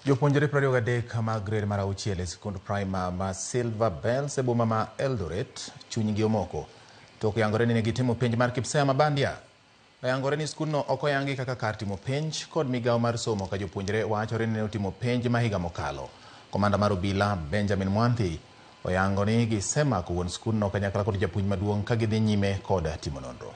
Jopuonjre 23 mag grade mar auchiel e sikund primar ma Silver Bells e boma ma Eldoret chunygi omoko tok yangore ni ne gitimo penj mar KPSEA ma bandia. Oyangore ni skundno ok oyangi kaka kar timo penj kod migawo mar somo ka jopuonjre wachore ni ne otimo penj ma higa mokalo. Komanda mar obila Benjamin Mwanthi oyango ni gisemako wuon skundno kanyakla kod japuonj maduong' ka gidhi nyime kod timo nonro.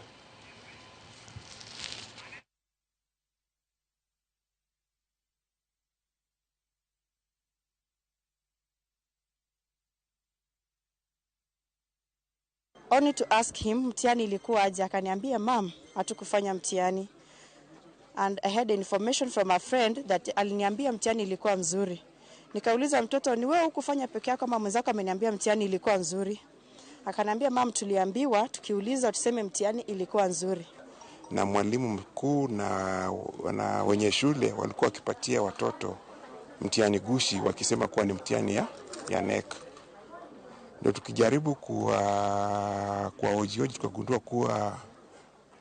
Only to ask him mtihani ilikuwa aje, akaniambia mam, hatukufanya mtihani. And I had information from a friend that aliniambia mtihani ilikuwa mzuri. Nikauliza mtoto, ni wewe hukufanya peke yako ama mwenzako ameniambia mtihani ilikuwa nzuri? Akaniambia mam, tuliambiwa tukiuliza tuseme mtihani ilikuwa nzuri. Na mwalimu mkuu na wenye shule walikuwa wakipatia watoto mtihani gushi wakisema kuwa ni mtihani ya KNEC. Ndio tukijaribu kuwahoji tukagundua kuwa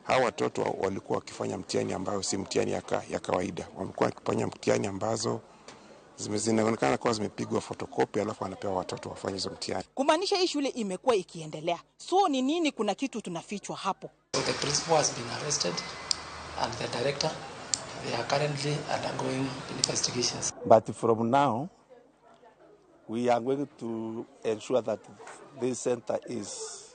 hawa watoto walikuwa wakifanya mtihani ambayo si mtihani ya kawaida. Walikuwa wakifanya mtihani ambazo zinaonekana kuwa zimepigwa photocopy alafu wanapewa watoto wafanye hizo mtihani. Kumaanisha hii shule imekuwa ikiendelea. So ni nini, kuna kitu tunafichwa hapo? So the principal has been arrested and the director, they are currently undergoing investigations. But from now, we are going to ensure that this center is